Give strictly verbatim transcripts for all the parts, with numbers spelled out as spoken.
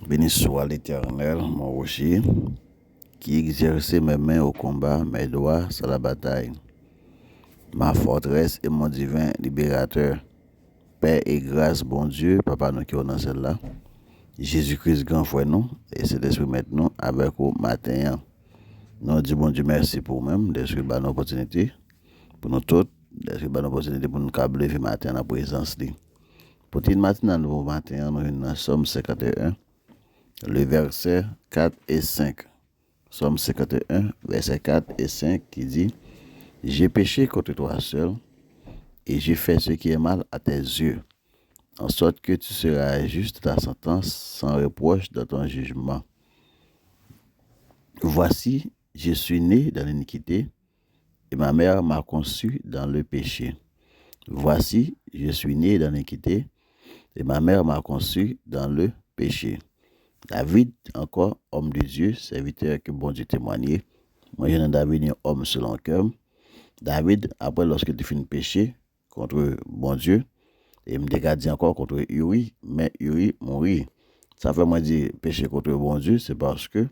Béni soit l'Éternel, mon rocher, qui exerce mes mains au combat, mes doigts à la bataille, ma forteresse et mon divin libérateur. Pè e gras Bondye, Papa nou ki w nan syèl la, Jezi Kris, gran frè nou, e Sentespri Mèt nou, avèk ou maten an. Nou di Bondye mèsi pou ou menm, dèske l ba nou opòtinite, pou nou tout, dèske l ba nou opòtinite pou nou kab leve maten an nan prezans li. Pou ti matinal nou pou maten an, nou jwenn nan Sòm senkanteyen, le vèsè kat e senk. Sòm senkanteyen, vèsè kat e senk ki di, J'ai péché contre toi seul, et j'ai fait ce qui est mal à tes yeux, en sorte que tu seras juste dans ta sentence, sans reproche dans ton jugement. Voici, je suis né dans l'iniquité, et ma mère m'a conçu dans le péché. Voici, je suis né dans l'iniquité, et ma mère m'a conçu dans le péché. David, ankò, òm de Dye, sèvitè ke Bondye temwanye. Mwen jwenn nan David yon òm selon kè m. David, apre, lòske l te fin peche kont Bondye, e m te ka di ankò kont Uri, men Uri mouri. Sa fè mwen di peche kont Bondye, se paske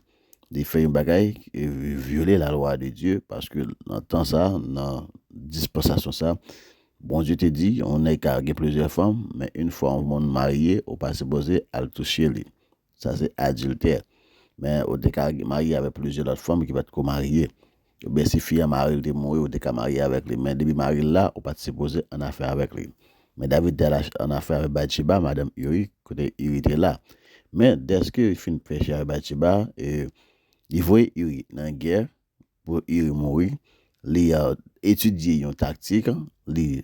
li fè yon bagay ki vyole lalwa de Dye, paske nan tan sa, nan dispansasyon sa, Bondye te di, yon nèg ka gen plizyè fanm, men yon fwa yon moun marye, ou pa sipoze al touche li. Sa se adiltè. Men ou te ka marye avèk plizyè lòt fanm ki pa t ko marye. Oubyen si fi an mari l te mouri, ou te ka marye avèk li. Men depi mari l la, ou pa t sipoze ann afè avèk li. Men David te al ann afè avèk Batcheba, madanm Uri, kote Uri te la. Men dèske li fin peche avèk Batcheba, e, li voye Uri nan gè, pou Uri mouri, li, euh, etidye yon taktik, li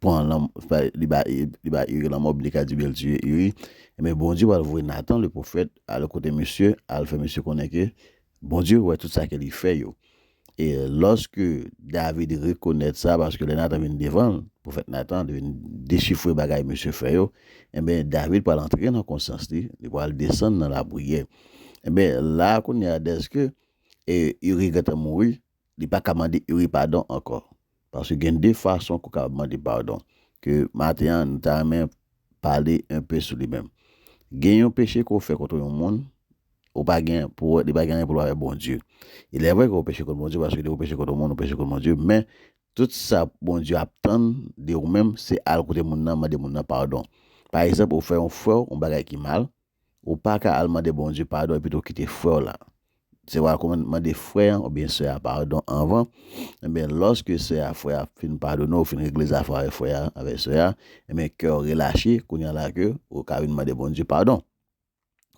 pran lanm-, li ba, li ba Uri lanmò, li ka di byen l tiye Uri. Ebyen, Bondye pral voye Natan, le pwofèt, al kote misye, al fè misye konnen ke Bondye wè tout sa ke li fè yo. E lòske David rekonèt sa, paske lè Natan vin devan l, pwofèt Natan vin dechifre bagay misye fè yo, ebyen, David pral antre nan konsyans li, li pral desann nan lapriyè. Ebyen, la, kounye a, dèske e Uri gentan mouri, li pa ka mande Uri padon ankò. Paske gen de fason ke w ka mande padon. Ke maten an, nou ta renmen pale enpe sou li menm. Gen yon peche ke w fè kont yon moun, ou pa gen pou, li pa gen anyen pou l wè avèk Bondye. Il est vrai ke w peche kont Bondye, paske depi w peche kont yon moun, ou peche kont Bondye, men tout sa Bondye ap tann de ou menm, se al kote moun nan, mande moun nan padon. Pa egzanp, ou fè yon frè w yon bagay ki mal, ou pa ka al mande Bondye padon epi tou kite frè w la. Se w al kòmanse mande frè an oubyen sè a padon anvan. Ebyen, lòske sè a, frè a fin padone w, fin regle zafè w avèk frè a, avèk sè a, ebyen, kè w relache, kounye a la ke ou ka vin mande Bondye padon.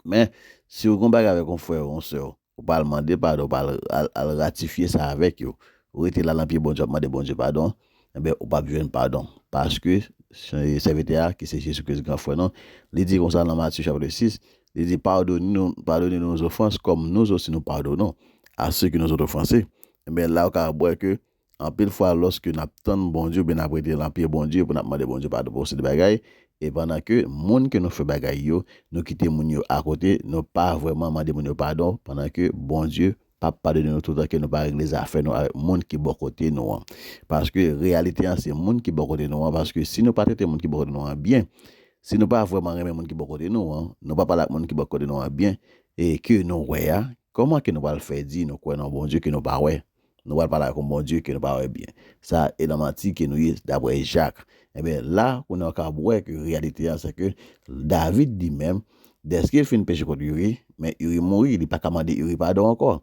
Men, si w gen yon bagay avèk yon frè w, yon sè w, ou pa al mande padon, ou pa al, al, al ratifye sa avèk yo. Ou rete la nan pye Bondye, w ap mande Bondye padon, ebyen, ou p ap jwenn padon. Paske, se, sèvitè a, ki se Jezi Kris, gran frè nou, li di konsa nan Matye chapit sis, li di, pardonnez-nous, pardonnez nos offenses comme nous aussi nous pardonnons à ceux qui nous ont offensés. Ebyen, la, ou ka wè ke, anpil fwa, lòske n ap tann Bondye, oubyen n ap rete nan pye Bondye, pou n ap mande Bondye padon pou yon seri de bagay, e pandan ke moun ke nou fè bagay yo, nou kite moun yo akote, nou pa vrèman mande moun yo padon, pandan ke Bondye p ap padone nou toutan ke nou pa regle zafè nou avèk moun ki bò kote nou an. Paske reyalite an, se moun ki bò kote nou an, paske si nou pa trete moun ki bò kote nou an byen, si nou pa vrèman renmen moun ki bò kote nou an, nou pa pale ak moun ki bò kote nou an byen, e ke nou wè a, kòman ke nou pral fè di nou kwè nan Bondye ke nou pa wè? Nou pral pale ak yon Bondye ke nou pa wè byen. Sa e nan manti ke nou ye, daprè Jak. Ebyen, la, kounye a w ka wè ke reyalite an, se ke David li menm, dèske l fin peche kont Uri, men Uri mouri, li pa ka mande Uri padon ankò.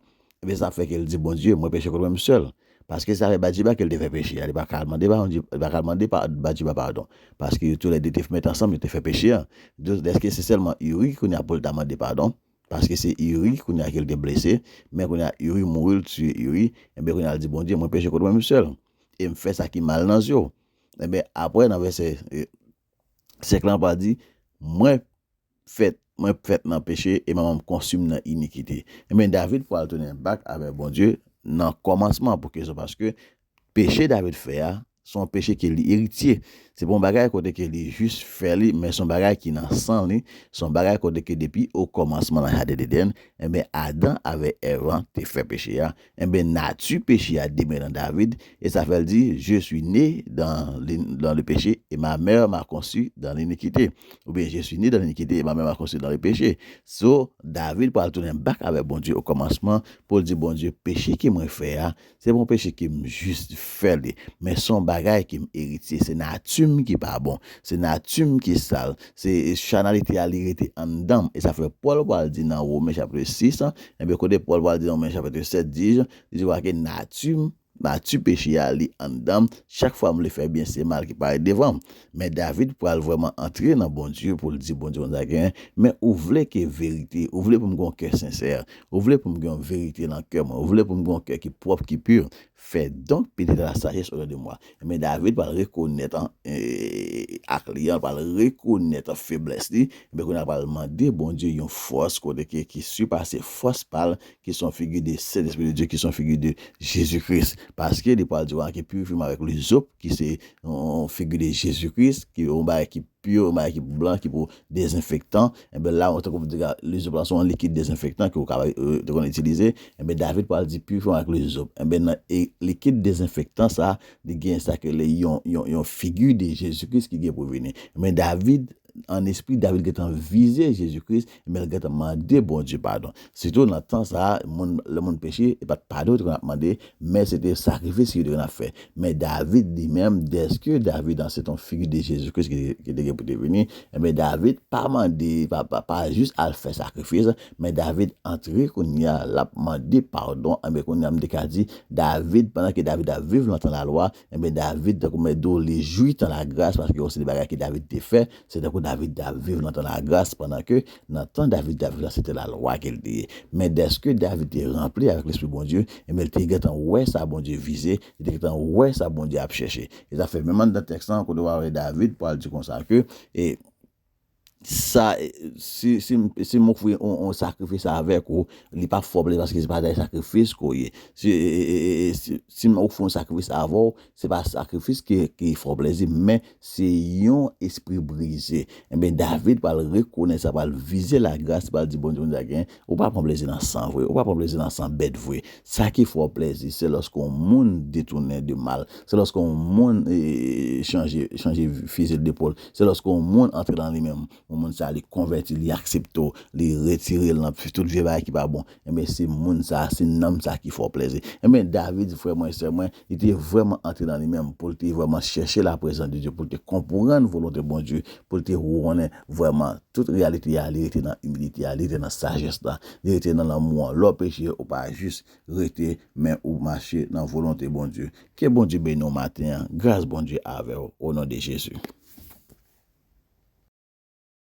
Ebyen, sa fè ke l di Bondye, mwen peche kont mwen menm sèl. Paske se avèk Batcheba ke l te fè peche a, li pa ka al mande pa, li pa ka al mande pa, Batcheba padon. Paske yo toulède te met ansanm, yo te fè peche a. Donk, dèske se sèlman Uri kounye a pou l ta mande padon, paske se Uri kounye a ke l te blese, men kounye a Uri mouri, l tiye Uri, ebyen kounye a l di Bondye, mwen peche kont mwen menm sèl, e m fè sa ki mal nan zye w. Ebyen, apre nan vèsè, e, senk lan, pa di, mwen fèt, mwen fèt nan peche e manman m konsi m nan inikite. Ebyen, David pral tounen back avèk Bondye nan kòmansman, pou ki rezon? Paske peche David fè a, Se yon peche ke li eritye. Se pa yon bagay kote ke li jis fè li, men se yon bagay ki nan san li. Se yon bagay kote ke depi okòmansman nan jaden Edenn, enben, Adan avèk Èv te fè peche a. Enben, nati peche a demè nan David, e sa fè l di, Je suis né dans, dans le péché, et ma mère m'a conçu dans l'iniquité. Oubyen, Je suis né dans l'iniquité, et ma mère m'a conçu dans le péché. So, David pral tounen back avèk Bondye okòmansman pou l di, Bondye, peche ke mwen fè a, se pa yon peche ke m jis fè li, men se yon bagay ke m eritye. Se nati m ki pa bon, se nati m ki sal, se chanalite a li rete anndan m. E sa fè Pòl pral di nan Women chapit sis, enben, kote Pòl pral di nan Women chapit sèt, di, li di ke nati m, nati peche a li anndan m. Chak fwa m vle fè byen, se mal ki parèt devan m. Men David pral vrèman antre nan Bondye pou l di, Bondye, Bondye, gen, men ou vle ke verite, ou vle pou m gen yon kè sensè, ou vle pou m gen yon verite nan kè mwen, ou vle pou m gen yon kè ki pwòp, ki pi. Fais donc pénétrer la sagesse au dedans de moi. Men David pral rekonèt, an, e, ak li an, pral rekonèt feblès li. Men kounye a pral mande Bondye yon fòs kote ki, ki sipase fòs pa l, ki se yon figi de Sentespri de Dye, ki se yon figi de Jezi Kris. Paske li pral di, Wa, ki pirifye m avèk lizop, ki se yon figi de Jezi Kris, ki yon bagay ki pi, yon bagay ki blan, ki pou dezenfektan. Enben, la, ou tankou di, lizop la se yon likid dezenfektan ke ou ka, e, te konn itilize. Enben, David pral di, Pirifye m avèk lizop. Enben, nan, e, likid dezenfektan sa, li gen sa ke le, yon, yon, yon figi de Jezi Kris ki gen pou vini. Enben, David, an espri, David gentan vize Jezi Kris, men l gentan mande Bondye padon. Sitou nan tan sa a, moun, lè moun peche, e pa t padon yo te konn ap mande, men se te sakrifis yo te konn ap fè. Men David li menm, dèske David an se te yon figi de Jezi Kris ki, ki te gen pou te vini, enben, David pa mande, pa, pa, pa jis al fè sakrifis, men David antre kounye a, l ap mande padon. Enben, kounye a, m te ka di, David, pandan ke David ap viv nan tan lalwa, enben, David, tankou m di w, li jwi tan lagras, paske se de bagay ke David te fè, se tankou David t ap viv nan tan lagras, pandan ke nan tan David t ap viv la, se te lalwa ke l te ye. Men dèske David te ranpli avèk Lespri Bondye, enben, li te gentan wè sa Bondye vize, li te gentan wè sa Bondye ap chèche. E sa fè, menm anndan tèks lan, kote w a wè David pral di konsa ke, e, sa, e, si, si, si m ofri yon, yon sakrifis avèk ou, li p ap fè w plezi paske se pa de sakrifis ke w ye. Si, e, e, e, e, si, si m ofri yon sakrifis avè w, se pa sakrifis ki, ki fè w plezi, men se yon espri brize. Enben, David pral rekonèt sa, pral vize lagras, pral di, Bondye, Bondye a gen, ou pa pran plezi nan san vre, ou pa pran plezi nan san bèt vre. Sa ki fè w plezi, se lòske yon moun detounen de mal, se lòske yon moun, e, chanje, chanje fizi l de po l, se lòske yon moun antre nan li menm, yon moun sa li konvèti, li aksepte w, li retire l nan tout vye bagay ki pa bon. Enben, se moun sa, se nanm sa ki fè w plezi. Enben, David, frè mwen, sè mwen, li te vrèman antre nan li menm, pou l te vrèman chèche laprezans de Dye, pou l te konprann volonte Bondye, pou l te konnen vrèman tout reyalite a, li rete nan imilite a, li rete nan sajès la, li rete nan lanmou an. Lè w peche, ou pa jis rete, men ou mache nan volonte Bondye. Ke Bondye beni w maten an. Gras Bondye avè w, o non de Jezi.